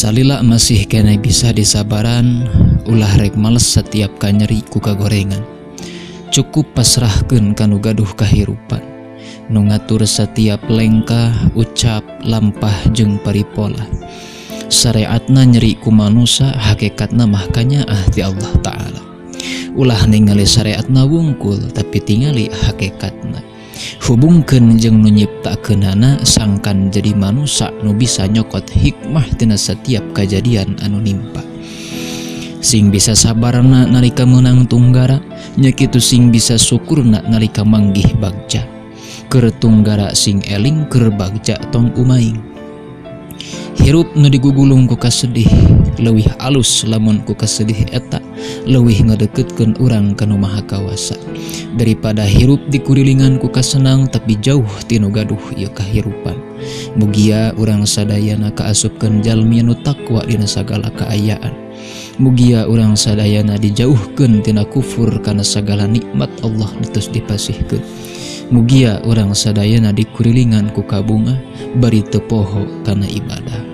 Salila masih keneh bisa disabaran, ulah rek males satiap kanyeri ku kagorengan. Cukup pasrahkeun ka nu gaduh kahirupan, nu ngatur satiap lengkah, ucap, lampah jeung paripolah. Sareatna nyeri ku manusa, hakekatna mah kanyaah ti Allah Ta'ala. Ulah ningali sareatna wungkul, tapi tingali hakekatna. Hubungkeun jeung nu nyiptakeunana sangkan jadi manusa nu bisa nyokot hikmah tina satiap kajadian anu nimpa. Sing bisa sabarna nalika meunang tunggara, nya kitu sing bisa syukurna nalika manggih bagja. Keur tunggara sing eling, keur bagja tong umaing. Hirup nu digugulung ku kasedih leuwih alus lamun ku kasedih eta leuwih ngadeukeutkeun urang ka nu Maha Kawasa daripada hirup dikurilingan ku kasenang tapi jauh ti nu gaduh ieu kahirupan. Mugia urang sadayana kaasupkeun jalmi nu takwa dina sagala kaayaan. Mugia urang sadayana dijauhkeun tina kufur kana sagala nikmat Allah nu tos dipasihkeun. Mugia urang sadayana dikurilingan ku kabungah bari teu poho kana ibadah.